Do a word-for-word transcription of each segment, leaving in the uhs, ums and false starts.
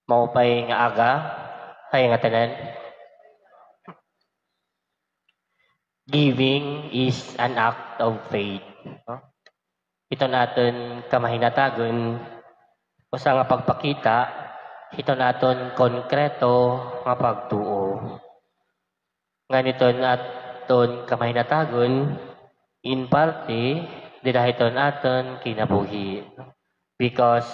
Maupay nga aga ha iyo ngatanan. Giving is an act of faith, no? Hiton aton kamahinatagon, usa nga pagpakita hiton aton konkreto nga pagtuo. Ngan hiton aton kamahinatagon, in parte, dida hiton aton kinabuhi. Because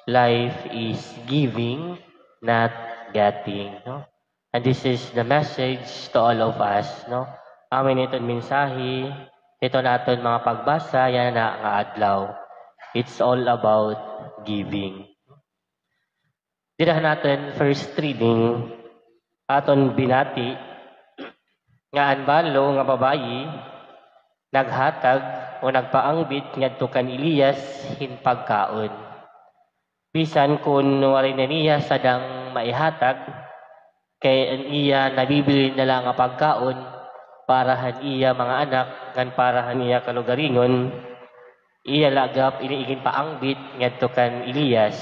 life is giving, not getting, no? And this is the message to all of us, no? Amo ini iton mensahe hiton aton mga pagbasa yana nga adlaw. It's all about giving. Dida han aton first reading, aton binati nga an balo nga babayi naghatag o nagpaangbit ngadto kan Elias hin pagkaon. Bisan kon waray na niya sadang maihatag, kay an iya nabibili na la nga pagkaon para han iya mga anak ngan para han iya kalugaringon, iya la gihap ini iginpaangbit ngadto kan Elias.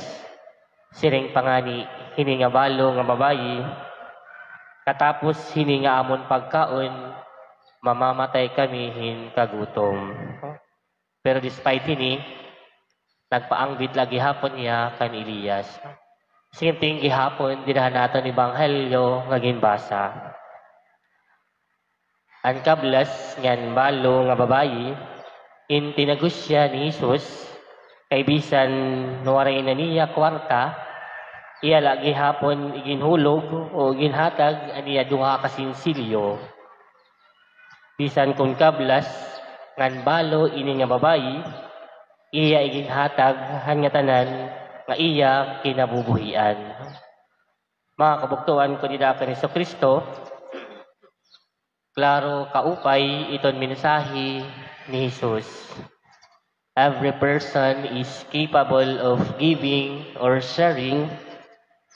Siring pa ngani hini nga balo nga babayi, "Katapos hini nga amon pagkaon, mamamatay kami hin kagutom." Pero despite hini, nagpaangbit la gihapon hiya kan Elias. Same thing gihapon dida han aton ebanghelyo nga ginbasa. An kablas ngan balo nga babayi, in tinagos hiya ni Jesus, kay bisan waray na niya kwarta, iya la gihapon iginhulog o iginhatag an iya duha ka sensilyo. Bisan kon kablas ngan balo ini nga babayi, iya iginhatag han ngatanan nga iya kinabubuhian. Mga kabugtoan ko dida kan Jesucristo, klaro kaupay iton mensahe ni Jesus. Every person is capable of giving or sharing,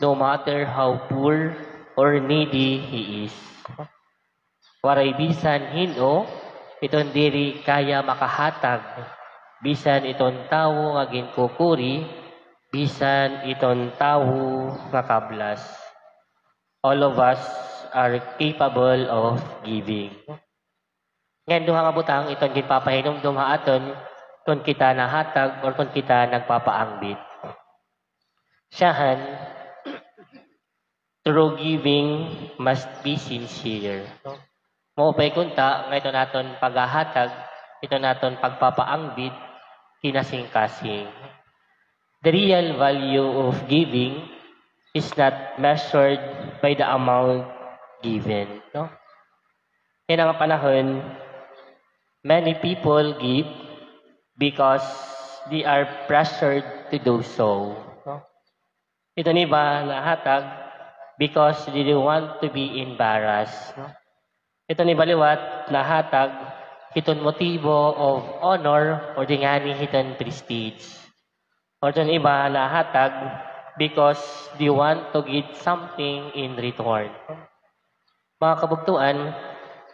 no matter how poor or needy he is. Waray bisan hin-o iton diri kaya makahatag, bisan iton tawo nga ginkukuri, bisan iton tawo nga kablas. All of us are capable of giving. Ngan duha nga butang iton ginpapahinumdom ha aton kon kita nahatag or kon kita nagpapaangbit. Syahan, true giving must be sincere, no? Maupay kunta nga iton aton paghahatag, iton aton pagpapaangbit, kinasingkasing. The real value of giving is not measured by the amount given, no? Yana nga panahon, many people give because they are pressured to do so, no? Iton iba nahatag because they don't want to be embarrassed, no? Iton iba liwat nahatag hiton motibo of honor or di ngani hiton prestige. Or iton iba nahatag because they want to get something in return. Mga kabugtoan,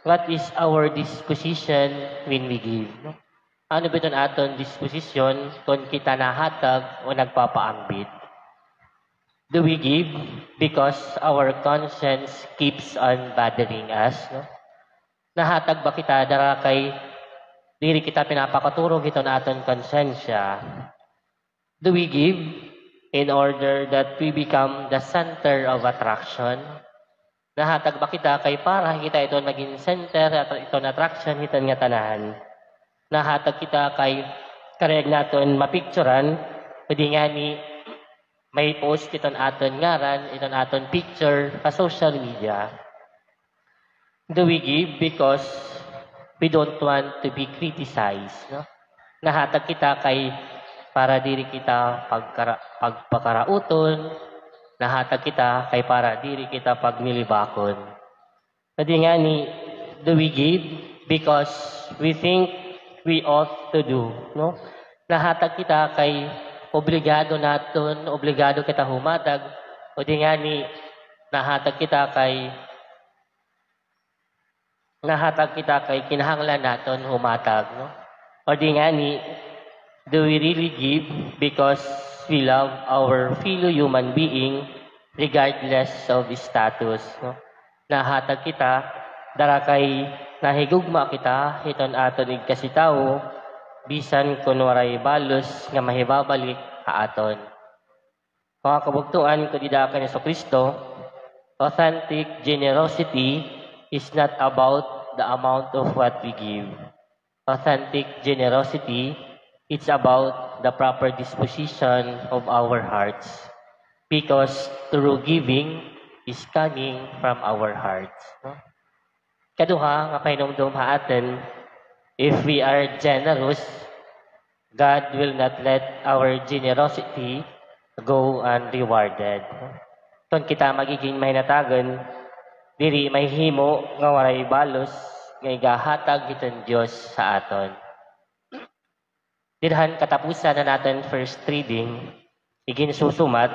what is our disposition when we give? Ano ba iton aton disposisyon kon kita nahatag o nagpapaangbit? Do we give because our conscience keeps on bothering us, no? Nahatag ba kita dara kay diri kita pinapakaturog hiton aton konsensya? Do we give in order that we become the center of attraction? Nahatag ba kita kay para kita iton nagin center, at-, iton attraction hiton ngatanan? Nahatag kita kay karuyag naton mapicturan, o di ngani may post iton aton ngaran, iton aton picture ha social media? Do we give because we don't want to be criticized, no? Nahatag kita kay para diri kita pagkara-, pagpakarauton, nahatag kita kay para diri kita pagnilibakon. O di ngani, do we give because we think we ought to do, no? Nahatag kita kay obligado naton, obligado kita humatag, o di ngani, nahatag kita kay nahatag kita kay kinahanglan naton humatag, no? Or di ngani, do we really give because we love our fellow human being regardless of status, no? Nahatag kita, dara kay nahigugma kita hiton aton igkasi tawo, bisan kon waray balos nga mahibabalik ha aton. Mga kabugtoan ko dida kan Jesucristo, authentic generosity is not about the amount of what we give. Authentic generosity, it's about the proper disposition of our hearts, because true giving is coming from our hearts, no? Kaduha nga pahinumdom ha aton, if we are generous, God will not let our generosity go unrewarded. Kon kita magigin mahinatagon, diri mahihimo nga waray balos nga igahatag hiton Dios sa aton. Dida han katapusan han aton first reading, iginsusumat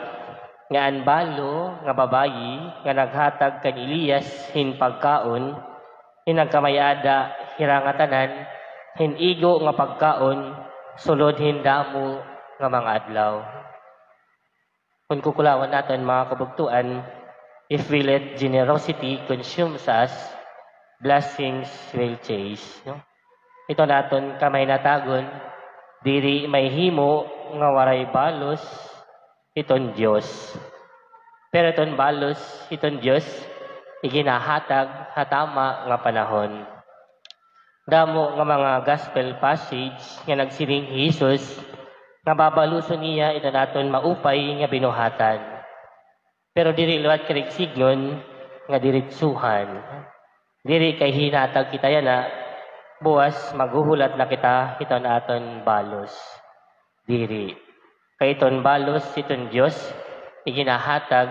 nga an balo nga babayi nga naghatag kan Elias hin pagkaon, hin nagkamay-ada hira ngatanan hin igo nga pagkaon sulod hin damo nga mga adlaw. Kon kukulawan naton, mga kabugtoan, if we let generosity consumes us, blessings will chase, no? Ito naton kamahinatagon, diri mahihimo nga waray balos hiton Dios. Pero iton balos hiton Dios, iginahatag ha tama nga panahon. Damo nga mga gospel passage nga nagsiring hi Jesus nga babaluson niya iton aton maupay nga binuhatan. Pero diri liwat karigsignon nga diritsuhan. Diri kay hinatag kita yana, buwas maghuhulat na kita hiton aton balos. Diri. Kay iton balos hiton Dios, iginahatag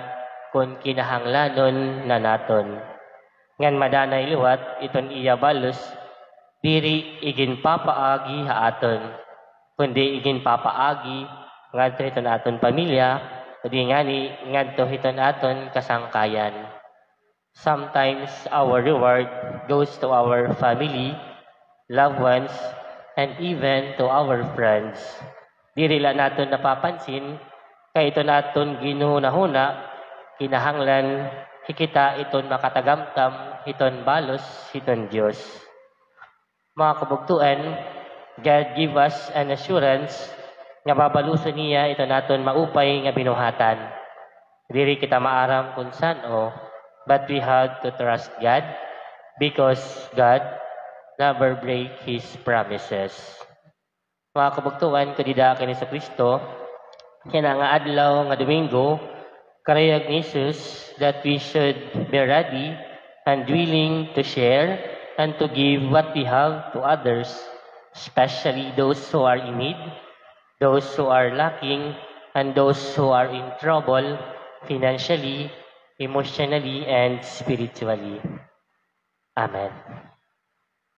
kon kinahanglanon na naton. Ngan madanay liwat iton iya balos, diri iginpapaagi ha aton, kundi iginpapaagi ngadto hiton aton pamilya, kundi ngani ngadto hiton aton kasangkayan. Sometimes our reward goes to our family, loved ones, and even to our friends. Diri la naton napapansin, kay iton aton ginhunahuna, kinahanglan hikita iton makatagamtam hiton balos hiton Dios. Mga kabugtoan, God give us an assurance nga babaluson niya iton aton maupay nga binuhatan. Diri kita maaram kon san-o, but we have to trust God because God never break His promises. Mga kabugtoan ko dida kan Jesucristo, yana nga adlaw nga Domingo, karuyag ni Jesus that we should be ready and willing to share and to give what we have to others, especially those who are in need, those who are lacking, and those who are in trouble financially, emotionally, and spiritually. Amen.